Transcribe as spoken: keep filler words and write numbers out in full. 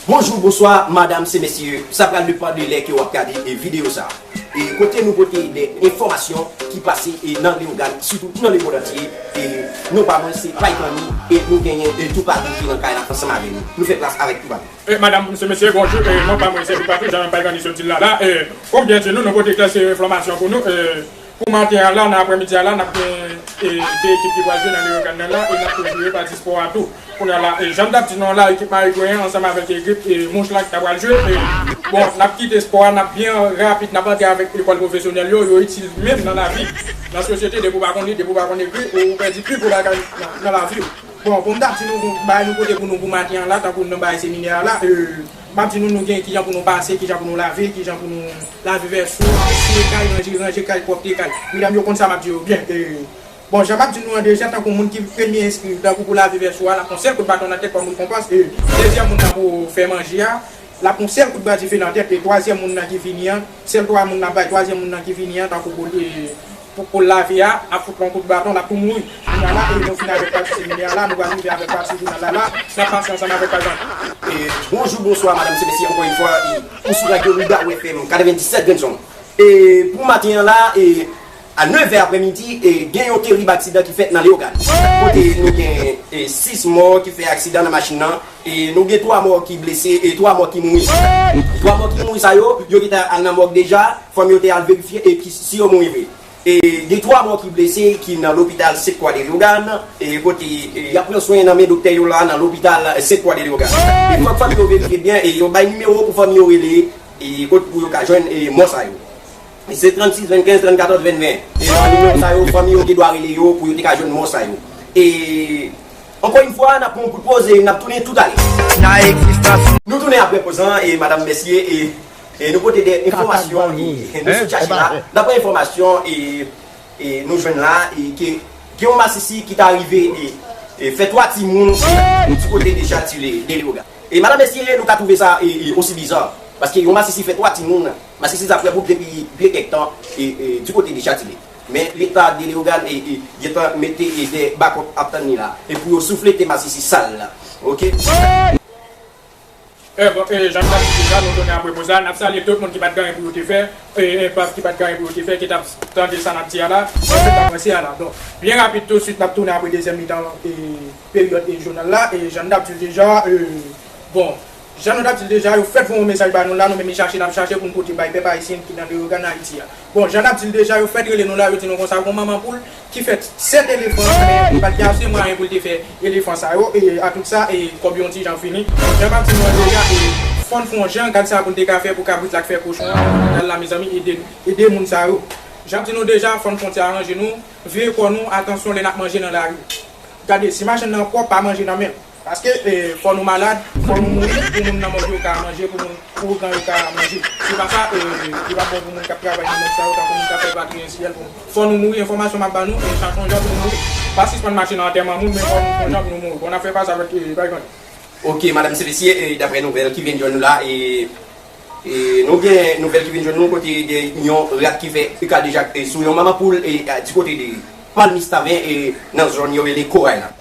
Bonjou, bonswa, madanm, se mesye, sa pral depann de lè ke w ap gade e videyo sa. E kote nou pote de enfòmasyon ki pase e nan Leyogàn, sitou nan lemond antye, e non pa mwen se Paykanni, e nou genyen e Toupatou ki nan kay la ansanm avè nou. Nou fè plas avèk Toupatou. E madanm, se mesye, bonjou, e non pa mwen se Toupatou, jan Paykanni sot di l la la, e kòm byen di nou, nou pote kèk seri enfòmasyon pou nou, e Pou maten an la, nan aprèmidi a la, n ap gen e, de ekip ki pral jwe nan Leyogàn nan la, e n ap toujou jwe pati spò a tou. Kounye a la, e, jan m t ap di nou an la, ekip Marigwen an ansanm avèk ekip e, Mouch la ki ta pral jwe. E, bon, n ap kite spò a, n ap byen rapid, n ap antre avèk lekòl pwofesyonèl yo, yo itil menm nan lavi. Nan sosyete, depi w pa konn li, depi w pa konn ekri, ou pèdi pi gwo bagay nan, nan lavi w. Bon, pou m t ap di nou, bon, bagay nou pote pou nou pou maten an la, tankou nan bagay seminè a la, e, m ap di nou, nou gen kijan pou nou pase, kijan pou nou lave, kijan pou nou lave vèso, siye kay, ranje, ranje kay, pwòpte kay. Medam yo konn sa m ap di yo byen. E, bon, jan m ap di nou an deja, tankou moun ki premye enskri, tankou pou lave vèso a, l ap pran sèl kout baton nan tèt kòm rekonpans. E, dezyèm moun nan pou fè manje a, l ap pran sèl kout bwa dife nan tèt. E twazyèm moun nan ki vini an, sèl twa moun n ap bay, twazyèm moun nan ki vini an, tankou pou, e, pou, pou l lave a, ap fout l yon kout baton, l ap tou mouri. Kounye a la, e nou fin avèk pati seminè a la, nou pral rive avèk pati jounal la la, n ap pase ansanm avèk paj lan. E, bonjou, bonswa, madanm, se mesye, ankò yon fwa, e, ou sou radyo Lougarou F M, katrevenndisèt pwen sèt. E, pou maten an la, e, a nèv è aprèmidi, e, gen yon terib aksidan ki fèt nan Leyogàn. Kote nou gen, e, sis mò ki fè aksidan nan machin nan, e, nou gen twa mò ki blese, e, twa mò ki mouri. Twa mò ki mouri sa yo, yo gentan al nan mòg deja, fanmi yo te al verifye, e, ki, si yo mouri vre. E gen twa mò ki blese ki nan lopital Sent Kwa de Leyogàn, e kote, e, y ap pran swen nan men doktè yo la nan lopital Sent Kwa de Leyogàn. E fòk fanmi yo verifye byen, e yo bay nimewo pou fanmi yo rele, e kot pou yo ka jwenn, e mò sa yo. E se trannsis vennkenz, trannkatòz vennven. E nan nimewo sa yo, fanmi yo gen dwa rele yo pou yo te ka jwenn mò sa yo. E ankò yon fwa, n ap pran yon kout poze, n ap tounen toutalè. Nou tounen apre poz lan, e madanm, mesye, e E nou pote de enfòmasyon, e, nou sot chache la. Daprè enfòmasyon, e, e, nou jwenn la, e, ke gen yon masisi ki ta rive, e, e, fè twa timoun, e, di kote de Chatile, de Leyogàn. E madanm, mesye, nou ka twouve sa, e, e, osi biza. Paske yon masisi fè twa timoun, masisi sa prè pou depi byen kèk tan, e, e, di kote de Chatile. Men leta de Leyogàn, e, e, gentan mete, e, de bakòp ap tann li la. E pou yo souflete masisi sal la. Oke? E, bon, e, jan m t ap di deja, nou tounen apre poz la. N ap salye tout moun ki pa t gen anyen pou yo te fè, e, e, pa, ki pa t gen anyen pou yo te fè, ki t ap tande sa n ap di a la, e, ki t ap panse a la. Donk, byen rapid, tousuit, n ap tounen apre dezyèm mitan, e, peryòd, e, jounal la. E, jan n t ap di l deja, e, bon, jan nou t ap di l deja, yo fèk voye yon mesaj ba nou la, nou menm, e chache n ap chache pou n pote bay pèp ayisyen ki nan Leyogàn Ayiti a. Bon, jan n ap di l deja, yo fèk rele nou la, yo di nou konsa, gon manman poul ki fè sèt elefan, men li pa t gen ase mwayen pou l te fè elefan sa yo, e a tout sa, e kòb yo yon ti jan fini. Jan m ap di nou an deja, e fò n fè yon jan, gad sa pou n te ka fè pou kabrit la k fè kochon an, al la, mezanmi, ede, ede moun sa yo. Jan m di nou deja, fò n fè yon ti aranje nou, veye kò nou, atansyon lè n ap manje nan lari. Gade, si machann nan pwòp, pa manje nan men l. Paske, e, fò nou malad, fò nou mouri, pou moun nan mòg yo ka manje, pou moun, pou ougan yo ka manje. Se pa sa, e, li pa bon pou moun k ap travay nan mòg sa yo, tankou moun k ap fè patri ensyèl pou moun. Fò nou mouri, enfòmasyon m ap ba nou, e, chache yon jan pou nou mouri. Pa sispann mache nan antèman moun, men fò nou fè yon jan pou nou mouri. Bon, n ap fè pase avèk, e, Paykanni. Oke, madanm, se mesye, e, daprè nouvèl ki vin jwenn nou la, e, E, nou gen nouvèl ki vin jwenn nou kote gen yon rat ki fè kaka deja, e, sou yon manman poul, e, a, di kote de Palmis Taven, e, nan zòn yo rele Koray la.